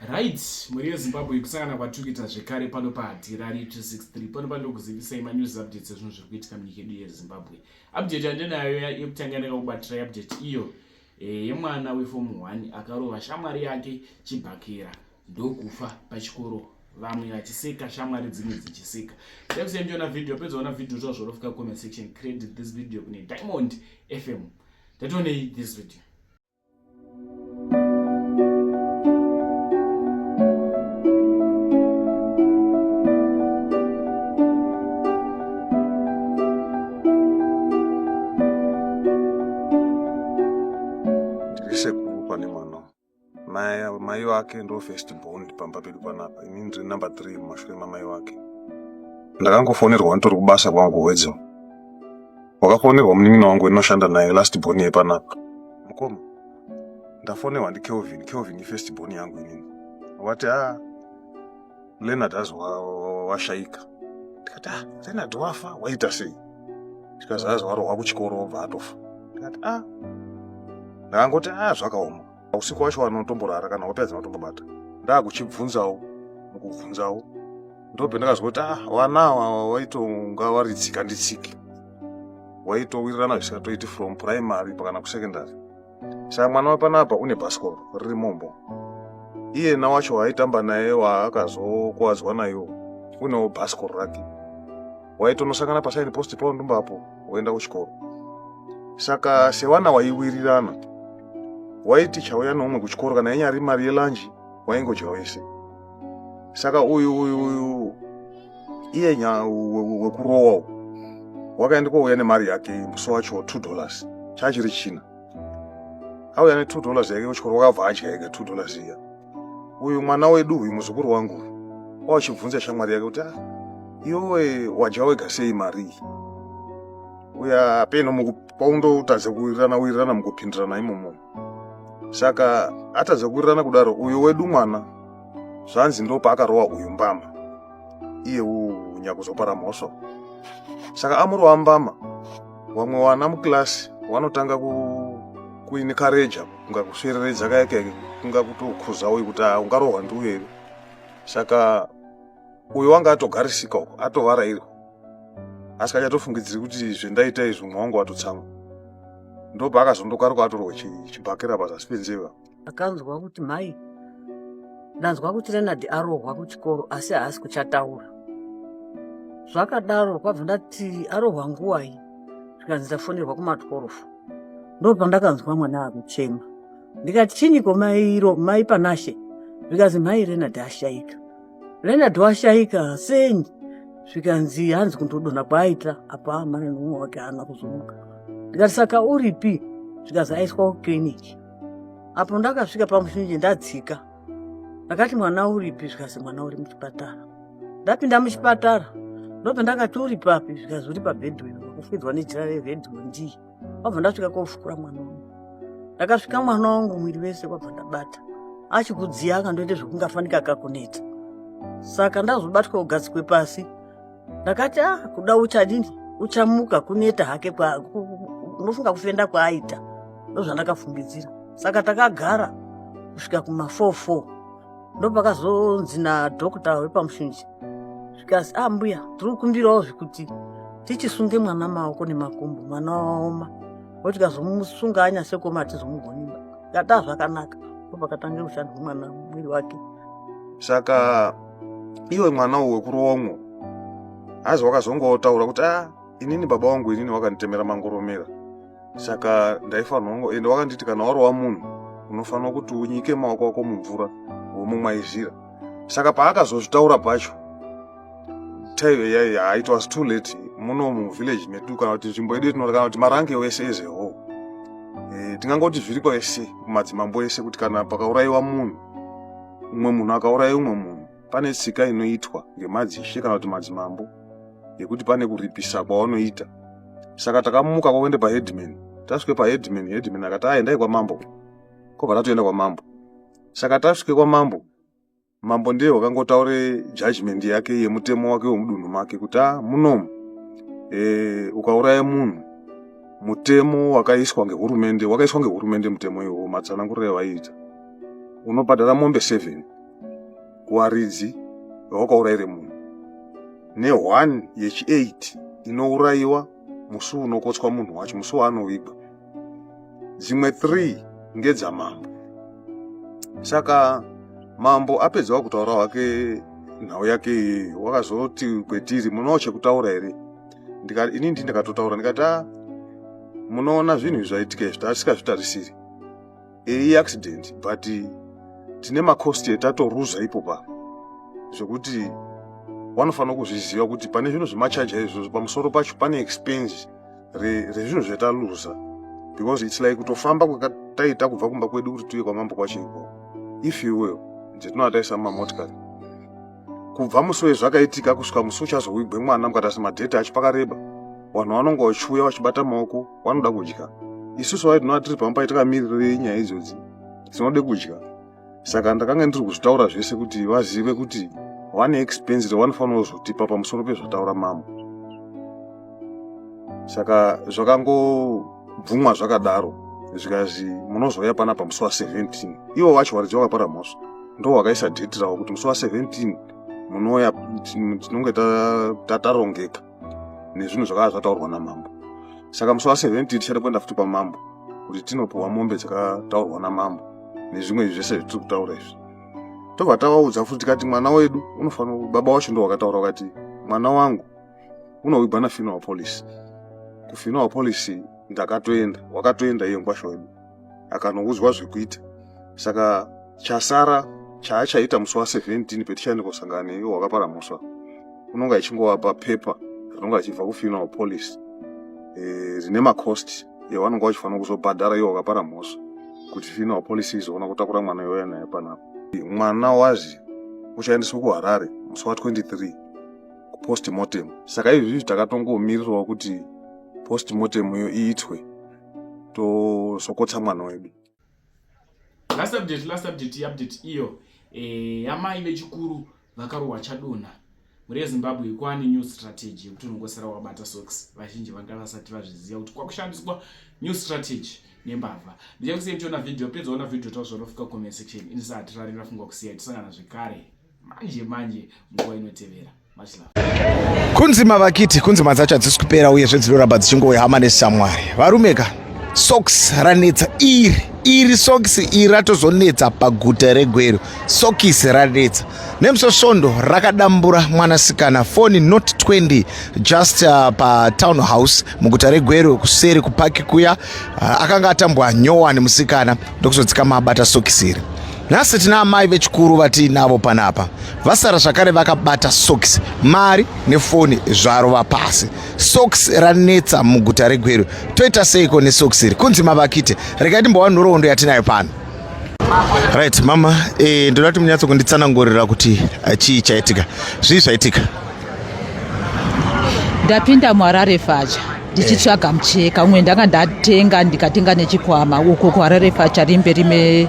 Right, mhuri yeZimbabwe kusangana kwatiri kuita zvekare pano paHatirari 263 pano pandokuzivisai manews updates ezvinhu zviri kuitika munyika yedu yeZimbabwe. Update yandinayo yekutanga ndakakubatira update iyo eh, yemwana wefomu 1 akarova shamwari yake chibhakera ndokufa pachikoro vamwe vachiseka shamwari dzimwe dzichiseka. Ndakusiya ndiona video pedza ona video zvazvorofika comment section credit this video kune Diamond FM. Tationei this video. Ndiri sekuru pane mwana mai mai vake ndo first born pamba pedu panapa ini ndiri number 3 mumashure mamai vake ndakangofonerwa nditori kubasa kwangu kuwedzo wakafonerwa munin'ina wangu wendinoshanda naye last born yepanapa mukoma ndafonerwa ndikelvin kelvin ifirst born yangu inini wati a ah, leonard azi washaika ndikati ah leonard wafa waita sei ndikazi azi warohwa kuchikoro wobva atofa ndikati ah ndakangoti ah zvakaoma usiku wacho wanotomborara kana hope adzinotombobata ndakuchibvunzawo mukubvunzawo ndope ndakazwa kuti ah vana awa waitonga waritsika nditsike waitowirirana zvisingatoiti from primary pakana kusecondary saka mwana wepanapa une bhasikoro riri mombo iyena wacho waaitamba naye waakazokuwadzwa nayo unewo bhasikoro rake waitonosangana pasaini post paundumba apo woenda kuchikoro saka sewana waiwirirana waiti chauya neumwe kuchikoro kana inyari mari yelanji waingodya wese saka uyu uyu uyu iye nya wekurowa wakaenda kouya nemari yake musi wacho $2 chachiri china auya ne$2 yake kuchikoro wakabva adya ega $2 iya uyu mwana wedu uyu muzukuru wangu wachibvunza shamwari yake kuti ah, iwe wadya wega sei mari iyi uya peno paundotadza kuwirirana wirirana mukupindirana imomo saka atadza kuwirirana kudaro uyu wedu mwana zvanzi ndopaakarowa uyu mbama iye unyakuzopara mhosva saka amurova mbama wamwe wana mukilasi wanotanga kuinikareja kunga kusvereredza kaya kaya kunga kutokhuza uyu kuti ah, ungarohwa ndiuyu here saka uyu wanga atogarisika uko atovarairwa asi kachatofungidziri kuti zvendaita izvi umwe wangu watotsamwa ndobva akazondokaruka atorwa chibhakera pazasi penzeva akanzwa kuti mhai ndanzwa kuti renard arohwa kuchikoro asi haasi kuchataura zvakadaro kwabva ndati arohwa nguwai zvikanzi ndafonerwa kumatworofu ndopandakanzwa mwana akuchema ndikati chinyiko mairo mai panashe zvikanzi mai renard ashaika Leonard washaika sei zvikanzi hanzi kundodonha kwaaita apa amana neumwe wake haana kuzomuka ndikati saka uripi zvikanzi aiswa kukiriniki apo ndakasvika pamushinji ndadzika ndakati mwana uripi zvikanzi mwana uri muchipatara ndapinda muchipatara ndobva ndakati uri papi zvikanzi uri pabhedhi uyo wakufukidzwa nejira reredhi ndii kwabva ndasvika kofukura mwana wangu ndakasvika mwana wangu mwiri wese kwabva ndabata achikudziya akandoita zvekungafanika kakuneta saka ndazobatwa kugadzikwe pasi ndakati ah kuda uchadini uchamuka kuneta hake unofunga kufenda kwaaita ndozvandakafungidzira saka takagara kusvika kuma 44 ndopakazonzi nadhokta wepamushunji zvikanzi ah mbuya tiri kukumbirawo zvekuti tichisunge mwana maoko nemakumbo mwana waoma o tikazomusunga anyase kuoma hatizomugoniba tikati ah zvakanaka ndopakatange kushandwa mwana mwiri wake saka iwe mwana uwe wekuromwo hazi wakazongotaura kuti ah inini baba wangu inini wakanditemera mangoromera saka ndaifanirwa ngo ende wakanditi kana warova munhu unofanira kuti unyike maoko ako mumvura womumwaizira saka paakazozvitaura pacho it was too late muno muvillage medu kana kuti nzvimbo yedu yetinora kana kuti marange wese as a whole eh, tingangoti zviriko ese kumadzimambo ese kuti kana pakaurayiwa munhu umwe munhu akauraya umwe munhu Pane tsika inoitwa ngemadzishe kana kuti madzimambo yekuti pane kuripisa kwawanoita. Saka takamuka kwakuenda paheadman. Tasvike paheadman, headman akati ah, endai kwamambo. Kobva tatoenda kwamambo. Saka tasvike kwamambo, mambo ndiye wakangotaure judgment yake yemutemo wake wemudunhu make kuti ah, munomu e, ukauraya munhu mutemo wakaiswa ngehurumende wakaiswa ngehurumende mutemo iwowo matsananguriro avaiita unobhadhara mombe 7. Kuvaridzi vawakaurayire munhu ne1 yechi8 inourayiwa musi unokotswa munhu wacho, musi waanovigwa. Dzimwe 3 ngedzamambo. Saka mambo apedzawo kutaura hwake nhau yake iyeyo, wakazoti kwetiri, munawo chekutaura here? Ini ndi ndakatotaura ndikati, a munoona zvinhu izvi zvaitika izvi tasikazvitarisiri, iyi accident, but tine macost etatoruza ipo pa zvekuti vanofanira kuzviziva kuti pane zvinhu zvemachaja izvozvo, pamusoro pacho pane expense rezvinhu zvetaluza, because it's like kutofamba kwakataita kubva kumba kwedu kuti tiuye kwamambo kwacho ikoko, if you will, dzetinova taisa mumamotikari kubva musi wezvakaitika kusvika musi uchazowigwe mwana. Mukatarisa madheti acho pakareba, vanhu vanonga vachiuya vachibata maoko, vanoda kudya. Isusu vai tinova tiri pamba takamirire nyaya idzodzi, tinode kudya. Saka ndakanga ndiri kuzvitaura zvese kuti vazive kuti vane expense ravanofanira kuzotipa pamusoro pezvataura mambo. Saka zvakangobvumwa zvakadaro, zvikazi munozouya panapa musi wa17. Ivo vacho varidzi vakapara mhosva ndo vakaisa dheti ravo kuti musi wa17 munouya, tinonge tatarongeka nezvinhu zvakava zvataurwa namambo. Saka musi wa17 tichada kuenda futi kwamambo kuti tinopiwa mombe dzakataurwa namambo nezvimwe zvese zvatiri kutaura izvi. Tobva tavaudza futi tikati mwana wedu unofanira, baba wacho ndo wakataura wakati mwana wangu unovigwa nafuneral policy. Kufuneral policy ndakatoenda, wakatoenda iye mukwasha wedu akanoudzwa zvekuita. Saka chasara chaachaita musi wa17 petichaenda kusangana neiwo wakapara mhosva, unonga ichingovapa pepa rinonga richibva kufuneral policy rine macost yavanonga vachifanira kuzobhadhara iwo wakapara mhosva, kuti funeral policy izoona kutakura mwana yoya naye panapa. Mwana wazi uchaendeswa kuHarare musi wa23 kupostmortem. Saka izvizvi takatongomirirawo kuti postmortem iyo iitwe, tosokotsa mwana wedu. Last update, last update, update iyo yamai vechikuru vakarohwa chadonha. Mhuri yeZimbabwe, kwaane new strategy yekuti unongosara wabata socks. Vazhinji vanga vasati vazviziva kuti kwakushandiswa new strategy nembavha. Ndichakusiyai tiona video. Pedza ona video, tazvanofika comment section. Ini saHatirari ndafunga kusiyai, tisangana zvekare manje manje nguva inotevera. Much love. Kunzima vakiti, kunzima dzacho hadzisi kupera, uyezve dzinoramba dzichingouya hama neshamwari. Varumeka, socks ranetsa iri, iri socks iri ratozonetsa paguta reGweru. Sokisi ranetsa. Nemusi wesvondo rakadambura mwanasikana foni Note 20 just patown house muguta reGweru, kuseri kupaki kuya. Akanga atambwa nyowani musikana, ndokuzodzikama abata sokisi iri. Nhasi tina amai vechikuru vatiinavo panapa, vasara zvakare vakabata sokisi, mari nefoni zvarova pasi. Sokisi ranetsa muguta reGweru. Toita seiko nesokisi iri? Kunzi mavakite. Regai timbova nhoroondo yatinayo pano. Right mama, ndoda kuti munyatso kunditsanangurira kuti chii chaitika, zvii zvaitika. Ndapinda muHarare Facha ndichitsvaga mucheka umwe ndanga ndatenga, ndikatenga nechikwama uko kuHarare Facha rimberi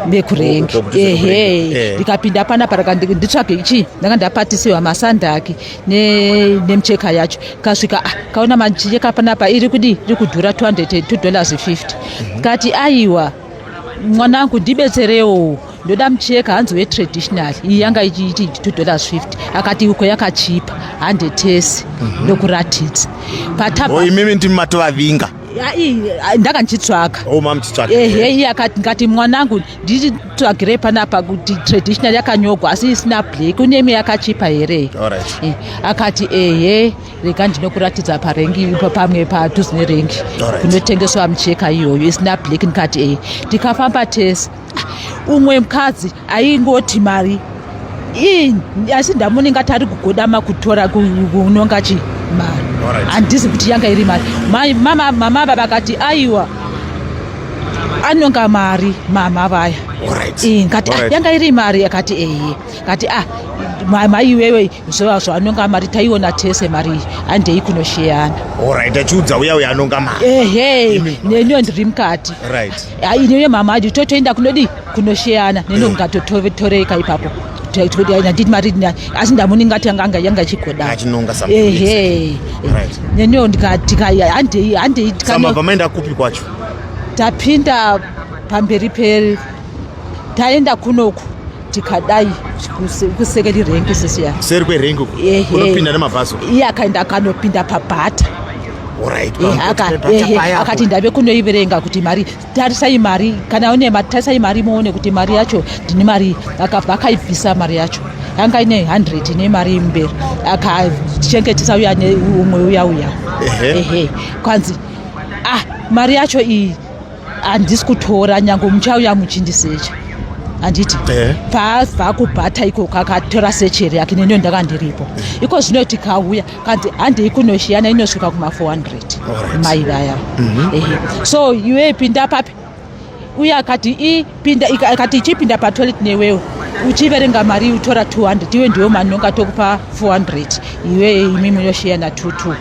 mekurengi. Ehe. Ndikapinda panapa, raka nditsvage ichi ndanga ndapatisiwa masandaki nemucheka yacho. Kasvika, ah, kaona macheka panapa iri kudi iri kudhura $200.50. Kati, "Aiwa mwanangu, ndibetserewo, ndoda mucheka." Hanzi wetraditional iyi yanga ichiiti $2.50. Akati uko yakachipa, hande tesi ndokuratidza. Pataba imimi ndimi matovavinga? Ndanga ndichitsvaka. Oh, mamuchitsvaka. Ehe. Iye akati, ngati mwanangu, ndichitsvagire panapa kuti traditional yakanyogwa asi isina black, une imwe yakachipa here? Akati, "Ehe, rega ndinokuratidza parengi pamwe padhuze nerengi kunotengeswa micheka iyoyo isina black." Ndikati, "Ehe." Tikafamba tese. Umwe mukadzi aingoti mari ii, asi ndamuni ngati ari kugodama kutora kunonga chi mari. Handisi kuti yanga iri mari. Mama ava vakati, "Aiwa, anonga mari mama vaya." Ngati, "Ah, yanga iri mari." Akati, "Ehe." Kati, "Ah, mai iwewe, zvova zvaanonga mari taiona tese mari iyi, handei kunosheyana." Alright, achiudza uya uya anonga mari. Ehe, neniyo ndiri mukati. Iniyo mama adi totoenda kunodi kunosheyana neno ngatotoreka ipapo. Handiti mari, asi ndamuni ngati yanga yanga ichigoda. Achinonga something. Ehe. Neniyo ndikati, handei, handei. Samba pamaenda kupi kwacho? Tapinda pamberi pe taenda kunoku, tikadai Kusekeli renki sisiya. Seri kwerenki uku? Ehe. Unopinda nemabhazi uku? Iye akaenda akanopinda pabhata. Alright, Ehe, akati ndave kunoiverenga kuti mari, tarisai mari, kana une mari tarisai mari muone kuti mari yacho ndini mari. Akabva akaibvisa mari yacho, yanga ine 100 nemari mberi, akachengetesa uya neumwe uya uya. Ehe, kwanzi, ah, mari yacho iyi handisi kutora, nyange muchauya muchindisecha, handiti? Paabva kubhata ikoko akatora satchel yake, neniyo ndanga ndiripo iko. Zvino tikauya, kanzi handei kunoshiyana, inosvika kuma 400 mai vaya. Ehe, so iwe pinda papi? Uye akati ipinda, akati ichipinda patoilet newewe uchiverenga mari, utora 200, iwe ndiwe manonga, tokupa 400, iwe imi munoshiyana 22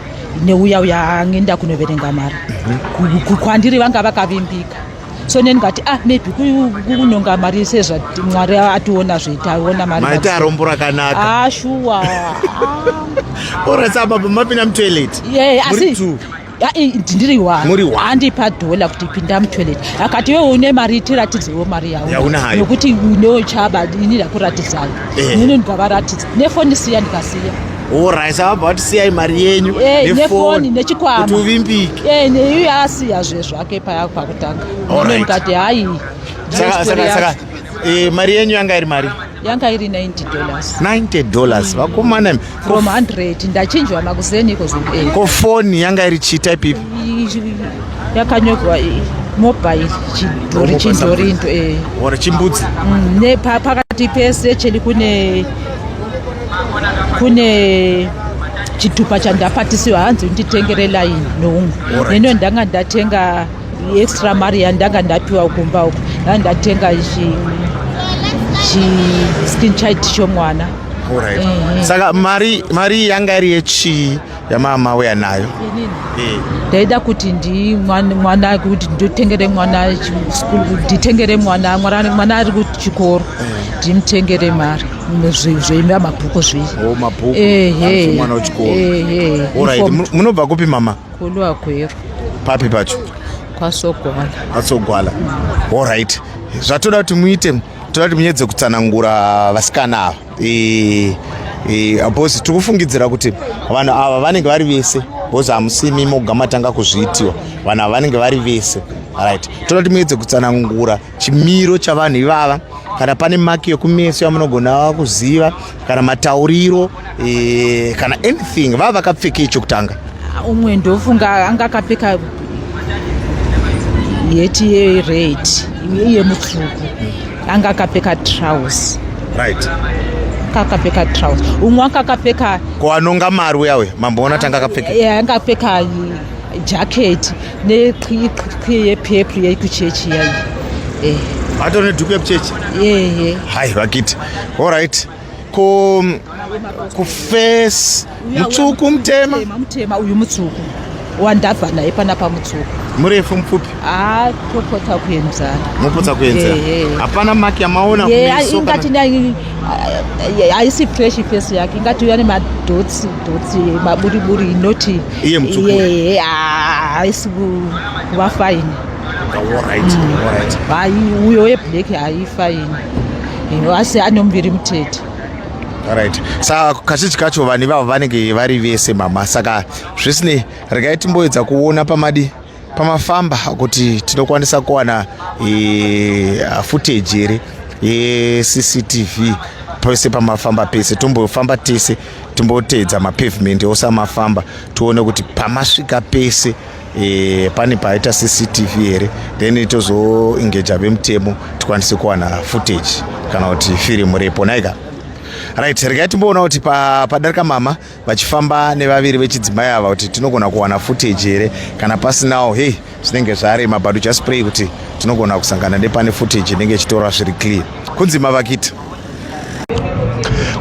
neuya uya anenda kunoverenga mari. Kwandiri vanga vakavimbika, so neni ngati, ah, maybe kunonga mari sezva Mwari ationa zveitaona mari. Maita rombo rakanaka. Ah, shuwa. Alright, saka mapinda mutoilet? Yeah, Muri asi two? Ndiri one. Muri one. Andipa dhola kuti pinda mutoilet, akati iwewe une mari, tiratidzewo mari Yaunayo. Nokuti unochaba, ini ndakuratidzai. Nini ndikavaratidza nefoni, siya, ndikasiya. Alright, saka vabva vati siyai mari yenyu nefoni nechikwama. Kuti uvimbike. Neiyo asiya zvezvake paya pakutanga. Nini ndikati hayi. Saka mari yenyu yanga iri mari? Yanga iri $90. $90, vakomana imi. From 100 ndachinjwa makuseni iko. Ko foni yanga iri chii, type ipi? Yakanyorwa mobile, chidhori, chindorindo. Ora chimbudzi. Pakati pesatchel kune chitupa chandapatisiwa, hanzi nditengere line noumwe. Neno ndanga ndatenga extra mari yandanga ndapiwa kumba uko, ndanga ndatenga chi skin tight chomwana. Alright. Saka mari yanga iri yechii yamamauya nayo? Inini ndaida kuti ndi mwana kuti nditengere mwana nditengere mwana ari kuchikoro, ndimutengere mari zvemabhuku zviyi. O, mabhuku mwana wechikoro. Ehe. Alright, munobva kupi, mama? KuLower Gweru. Papi pacho? KwaSogwala. KwaSogwala. Alright, zvatoda kuti muite, toda kuti munyedze kutsanangura vasikana ava, because tiri kufungidzira kuti vanhu ava vanenge vari vese, because hamusimi moga matanga kuzviitiwa, vanhu ava vanenge vari vese. Right, toda kuti muedze kutsanangura chimiro chavanhu ivava, kana pane mark yekumeso yamunogona kuziva, kana matauriro, kana anything. Vava vakapfekei chokutanga? Umwe ndofunga anga akapfeka heti yered, iye mutsvuku anga akapfeka trouser. Anga akapfeka trouser, umwe anga akapfeka Ko anonga mari uya uya, mamboona tanga akapfeka? Anga akapfeka jacket neqhiye yepurple yekuchechi yayi. Atori nedhuku yekuchechi? Ehe. Hai vakiti, alright, ko kuface, mutsvuku, mutema? Mutema uyu, mutsvuku wandabva naye panapa, mutsvuku. Murefu, mupfupi? A, topota kuenzana. Mupotsa kuenzana. Ehe. Hapana mark yamaona kumeso? Ingati haisi fresh face yake, ingati uya nemadots dots, maburiburi, inoti. Iye mutsvuku? Ehe, haisi kuva fine. Alright. Hayi, uyo weblack hayi fine, asi ane muviri mutete. Alright, saka kazhinji kacho vanhu ivavo vanenge vari vese, mama. Saka zvisinei, regai timboedza kuona pamadi pamafamba kuti tinokwanisa kuwana footage here yeCCTV pese pamafamba pese. Tombofamba tese, timboteedza mapavement ose amafamba, tione kuti pamasvika pese pane paita CCTV here, then tozoengeja vemutemo tikwanise kuwana footage kana kuti firimu repo naika. Right, regai timboona kuti padarika mama vachifamba nevaviri vechidzimai ava kuti tinogona kuwana footage here. Kana pasinawo, hei, zvinenge zvarema, but just pray kuti tinogona kusangana nepane footage inenge ichitora zviri clear. Kunzi mavakita.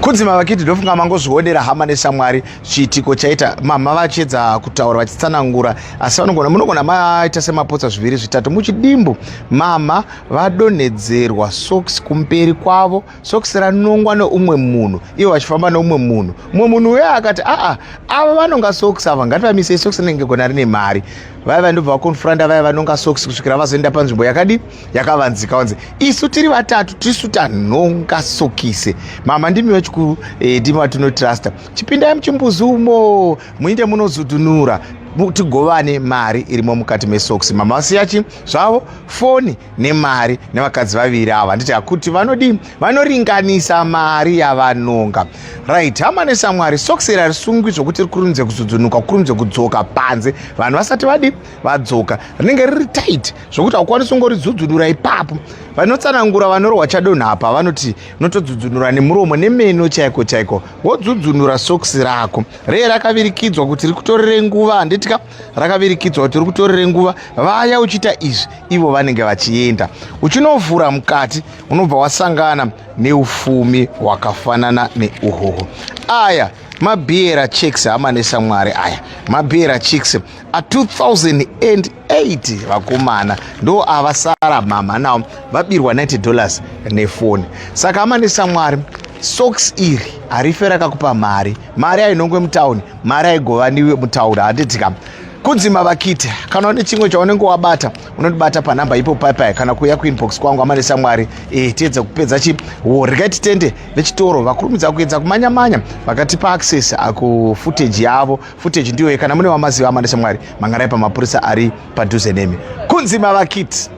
Kunzi mavakiti, ndofunga mangozvionera, hama neshamwari, chiitiko chaita mama vachiedza kutaura vachitsanangura, asi vanogona, munogona maita semapotsa zviviri zvitatu muchidimbu. Mama vadonhedzerwa socks kumberi kwavo, socks ranongwa neumwe munhu, ivo vachifamba neumwe munhu. Mumwe munhu uya akati, "Aa, ava vanonga socks ava, ngativamisei socks, rinenge gona rine mari." Vaiva ndobva vaconfronta vaiva vanonga socks kusvikira vazoenda panzvimbo yakadi yakavanzika. Wanzi, "Isu tiri vatatu, tisu tanhonga sokisi. Mama, ndimi vechikuru, ndimi vatinotrusta. Chipindai muchimbuzi umo, muinde munozudunura, tigovane mari irimo mukati mesocks." Mama vasiya chi zvavo, foni nemari, nevakadzi vaviri ava, handiti? Akuti vanodii? Vanoringanisa mari yavanonga, right? Hama nesamwari, socks iri harisungwi zvokuti rikurumidze kuzudzunuka, kukurumidze kudzoka panze vanhu vasati vadi vadzoka. Rinenge riri tight zvokuti haukwanisi kungoridzudunura ipapo. Vanotsanangura vanorohwa chadonhapa vanoti unotodzudzunura nemuromo, nemeno chaiko chaiko, wodzudzunura socks rako. Ree rakavirikidzwa kuti rikutorere nguva, handitika? Rakavirikidzwa kuti rikutorere nguva. Vaya uchiita izvi, ivo vanenge vachienda. Uchinovhura mukati, unobva wasangana neufumi hwakafanana neuhoho. Aya mabearer checks, hama nesamwari, aya mabearer checks a2008. Vakomana, ndo avasara mama nawo, vabirwa $90 nefoni. Saka hama nesamwari, socks iri harife rakakupa mari. Mari hainongwe mutauni, mari haigovaniwe mutauni, handitika? Kunzi mavakiti, kana une chimwe chaunenge wabata, unondibata panhamba ipo paipai kana kuuya kuinbox kwangu, hama nesamwari. Tiedze kupedza chi wo. Regai titende vechitoro vakurumidza kuedza kumanyamanya, vakatipa access kufootage yavo. Footage ndiyo, kana mune wamaziva, hama nesamwari, mangarai pamapurisa ari padhuze nemi. Kunzi mavakiti.